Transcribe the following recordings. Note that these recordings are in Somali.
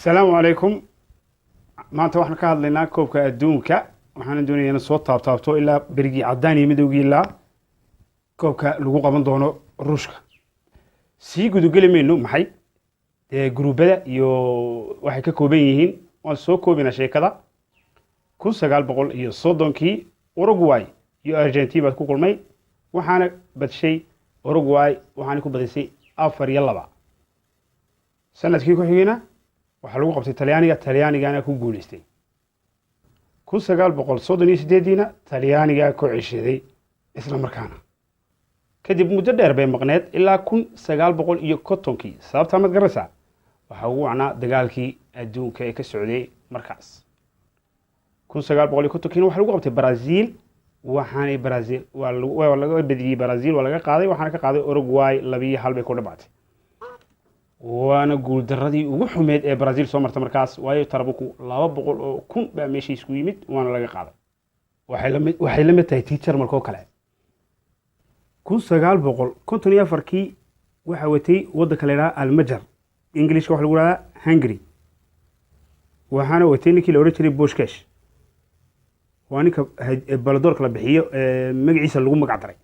Asalaamu calaykum. Maanta waxaan ka hadlaynaa koobka adduunka. Waxaana doonaya inaan soo taabtaabto ilaa berigii caddaan iyo midowgii ilaa koobka lagu qaban doono Ruushka. Sii gudugeli mayno, maxay dee guruubada iyo waxay ka kooban yihiin. Waan soo koobinaa sheekada. 1930-kii Uruguay iyo Argentin baad ku kulmay, waxaana badshay Uruguay, waxaana ku badisay 4-2. Sanadkii ku xigayna waxaa lagu qabtay Talyaaniga, Talyaanigana ku guuleystay. 1938-diina Talyaanigaa ku ceshaday isla markaana. Kadib muddo dheer bay maqneed ilaa 1950-kii. Sababtaa maad garanaysaa? Waxaa ugu wacnaa dagaalkii adduunka ee ka socday markaas. 1950-kiina waxaa lagu qabtay Brazil, waxaanay Brazil waa laga badiyey. Brazil waa laga qaaday, waxaana ka qaaday Uruguay, 2-1 bay ku dhamaatay. Waana guuldaradii ugu xumeed ee Brazil soo marta markaas, waayo tarabuku 200,000 baa meesha isku yimid, waana laga qaaday. Waxay la mid tahay tii Jarmalka oo kale. 1954-kii waxaa watay waddanka la yidhaha Almajar, Englishka waxa lagu hahdaa Hungary, waxaana watay ninkii la odhan jiray Puskás. Waa ninka Ballon d'Or-ka la bixiyo magaciisa lagu magac daray.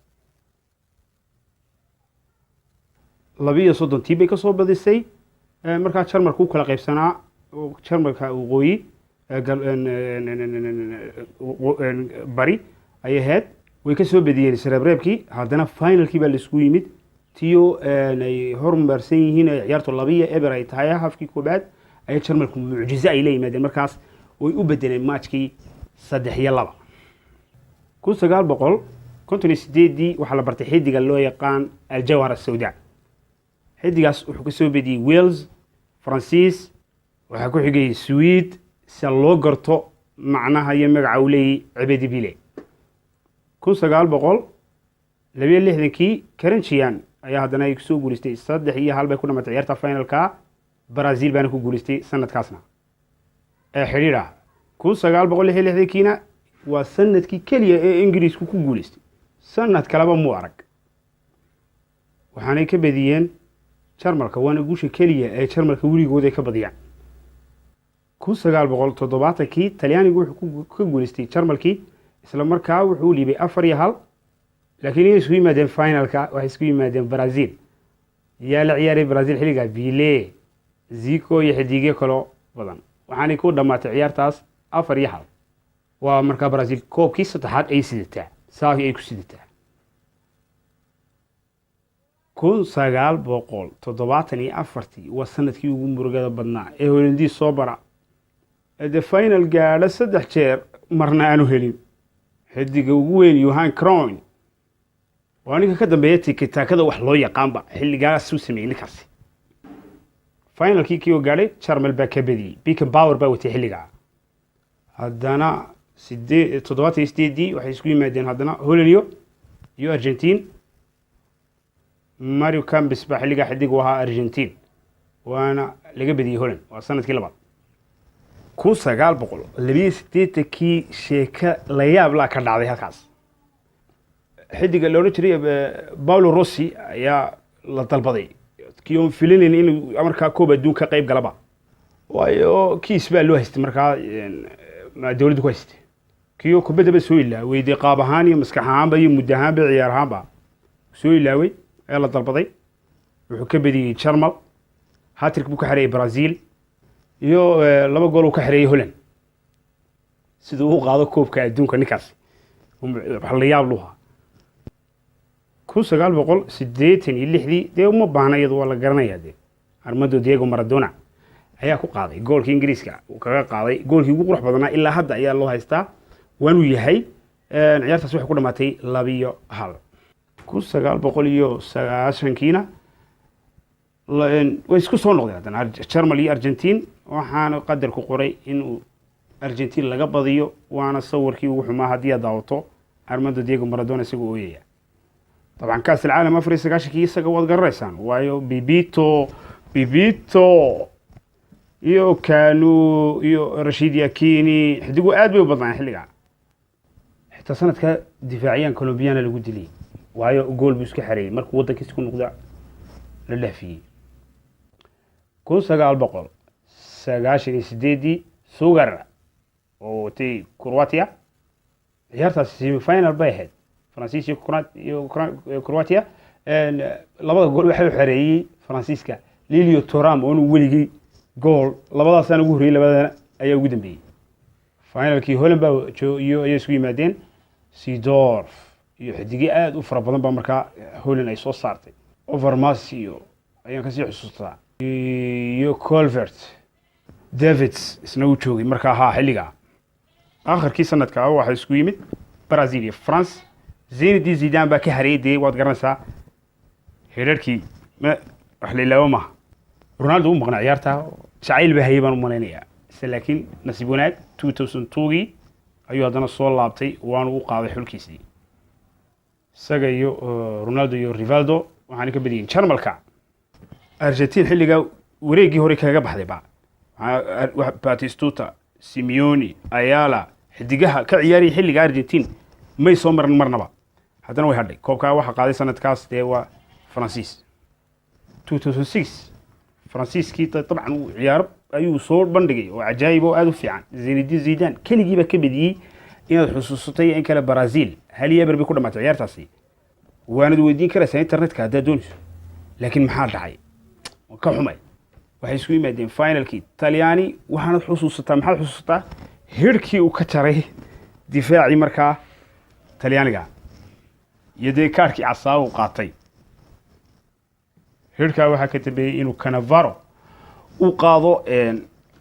32 tii bay kasoo badisay. Markaa Jarmalka u kala qaybsanaa, Jarmalka waqooyi, bari ayay ahayd. Way kasoo badiyeen sareebreebkii. Haddana finalkii baa laisku yimid, tiyo ay hormarsan yihiin, ay ciyaartu 2-0 ay tahay hafkii koobaad, ayay Jarmalku mucjizo ay la yimaadeen markaas, way u bedeleen matchkii 3-2. 1958-dii waxaa la bartay xidiga loo yaqaan Aljawhar Asawda. Xidigaas wuxuu ka soo bediyey Wales, Faransiis, waxaa ku xigay Swede, si loo garto macnaha iyo magaca uu leeyahy Abedi Pele. 1962-kii Karanjian ayaa haddana ay kusoo guuleystay, 3-1 bay ku dhamatay ciyaarta finalka, Brazil baana ku guuleystay sanadkaasna ee xidhiidh ah. 1966-kiina waa sanadkii keliya ee Ingiriisku ku guuleystay, sanad kaleba muu arag. Waxaanay ka badiyeen Jarmalka, waana guusha keliya ee Jarmalka weligood ay ka badiyaan. 1970-kii Talyaanigu wuxuu ka guuleystay Jarmalkii, isla markaa wuxuu u dhiibay 4-1. Laakiin inay isku yimaadeen finalka, waxay isku yimaadeen Brazil. Yaa la ciyaaray Brazil xilligaa? Pele, Zico iyo xidigyo kaloo badan. Waxaanay ku dhammaatay ciyaartaas 4-1. Waa markaa Brazil koobkii saddexaad ay sidataa, saaki ay ku sidataa. 1974-tii waa sanadkii ugu murugada badnaa ee Holandiis soo bara de final gaadho saddex jeer, marna aanu helin. Xidiga ugu weyn Johan Cruyff waa ninka ka dambeeya tikitaakada wax loo yaqaanba, xilligaasuu sameeyey ninkaasi. Finalkii kii oo gaadhay, Jarmal baa ka badiyey, Beckenbauer baa watay xilligaa. Haddana 78-dii waxay isku yimaadeen haddana Holland iyo Argentine. Mario Kempes baa xilligaa xidig u ahaa Argentine, waana laga badiyey Holland, waa sanadkii labaad. 1982-kii sheeko la yaab laa ka dhacday halkaas. Xidiga la odhan jiray Paolo Rossi ayaa la dalbaday, kii oon filinayn inuu markaa koob adduun ka qayb galaba, waayo kiis baa loo haystay markaa, dowladdu ku haystay. Kiyo kubaddaba soo ilaawey dee, qaab ahaan iyo maskax ahaanba iyo muddo ahaanba ciyaar ahaanba soo ilaawey, ayaa la dalbaday. Wuxuu ka badiyey Jarmal, hat-trick buu ka xareeyey Brazil iyo laba gool uu ka xareeyey Holland, siduu u qaado koobka adduunka. Ninkaasi wax la yaab luhaa. 1986-dii dee uma baahna, iyadu waa la garanayaa dee. Armando Diego Maradona ayaa ku qaaday goolkii Ingiriiska uu kaga qaaday, goolkii ugu qurux badnaa ilaa hadda ayaa loo haystaa, waanuu yahay. Ciyaartaas waxay ku dhamaatay 2-1. 1990-kiina way isku soo noqdeen haddana Jarmal iyo Argentine, waxaana qadarku qoray inuu Argentine laga badiyo. Waana sawirkii ugu xumaa haddii aad daawato Armando Diego Maradona isagoo ooyaya. Dabcan Kaas Alcaalam 94-kii isaga waad garanaysaan, waayo Bibito, Bibito iyo Kanu iyo Rashid Yakini, xidigu aad bay u badnaan xilligaa. Xitaa sanadka difaaciyaan Colombiana lagu dilay, waayo gool buu iska xareeyey markuu waddankiisa ku noqda la dhaafiyey. 98-dii Sugar oo watay Croatia. Ciyaartaasi semifinal bay ahayd, Faransiis iyo Croatia. Labada gool waxaa u xereeyey Faransiiska Lilio Toram, oonu weligii gool. Labadaasaan ugu horreeyey, labadana ayaa ugu dambeeyey. Finalkii Holland baa iyo ayay isugu yimaadeen. Seedorf iyo xidigyo aada u fara badan baa markaa Holland ay soo saartay. Overmars iyo ayaan kasii xusuustaa, iyo Kluivert. Davids isna uu joogay markaa ahaa xilligaa. Akhirkii sanadka waxaa isku yimid Brazil iyo France. Zinedine Zidane baa ka hariyay. Dee waad garanaysaa heerarkii, ma wax la ilaawo maaha. Ronaldo u maqnaa ciyaarta, jacayl baa hayay baan u malaynayaa ise, laakiin nasiib wanaag 2002gii ayuu haddana soo laabtay, waanu u qaaday xulkiisii, isaga iyo Ronaldo iyo Rivaldo. Waxaana ka badiyeen Jarmalka. Argentin xilligaa wareeggii hore kaga baxday ba Batistuta, Simeone, Ayala, xidigaha ka ciyaarayay xilliga Argentin may soo maran marnaba, haddana way hadhay. Koobkaa waxaa qaaday sanadkaas dee waa Faransiis. 2006 Faransiiskii dabcan uu ciyaaro ayuu soo bandhigay oo cajaayib oo aada u fiican. Zinedine Zidane keligii baa ka bediyey. Inaad xusuusatay in kale, Brazil 1-0 bay ku dhamaatay ciyaartaasi. Waanad weydiin karaysaa internetka haddaad doonayso. Laakiin maxaa dhacay? Waan ka xumay. Waxay isku yimaadeen finalkii Talyaani. Waxaanad xusuusataa, maxaad xusuusataa hirhkii uu ka jaray difaacii markaa Talyaaniga iyo dee kaarkii casaa uu qaatay? Hirhkaa waxaa ka dambeeyey inuu Cannavaro u qaado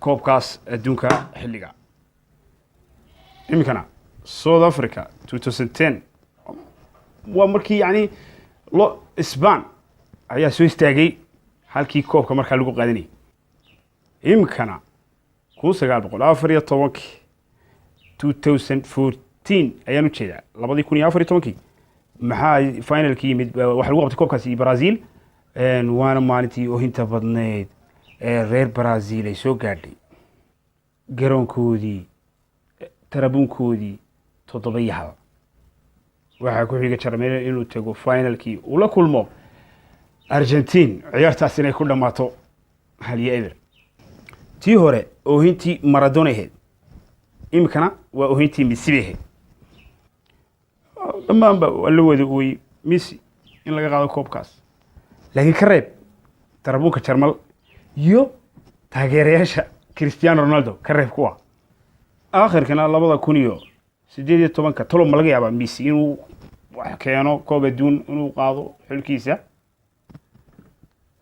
koobkaas adduunka xilliga. Iminkana South Africa 2010 waa markii yani lo Span ayaa soo istaagay halkii koobka markaa lagu qaadanayay. Iminkana 1914-kii, 2014 ayaan ujeedaa, 2014-kii, maxaa finalkii yimid? Waxaa lagu qabtay koobkaasi Brazil, waana maalintii ohinta badnayd ee reer Brazil ay soo gaadhay garoonkoodii, tarabuunkoodii, 7-1. Waxaa ku xiga Jarmel inuu tago finalkii, uu la kulmo Argentine, ciyaartaas inay ku dhammaato 1-0. Tii hore oohintii Maradona ahayd, iminkana waa oohintii Messi bay ahayd. Dhammaanba waa la wada ooyey Messi in laga qaado koobkaas, laakiin ka reeb tarabuunka Jarmal iyo taageerayaasha Cristiano Ronaldo, ka reeb kuwa. Aakhirkana 2018-ka talo ma laga yaabaa Messi inuu wax keeno, koob adduun inuu qaado xulkiisa?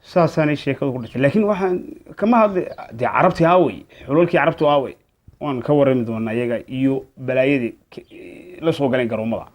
Saasaanay sheekadu ku dhashay. Laakiin waxaan kama hadlay dee Carabtii aawey, xulalkii Carabtu aawey? Waan ka warami doonaa iyaga iyo balaayadii la soo galeen garoomada.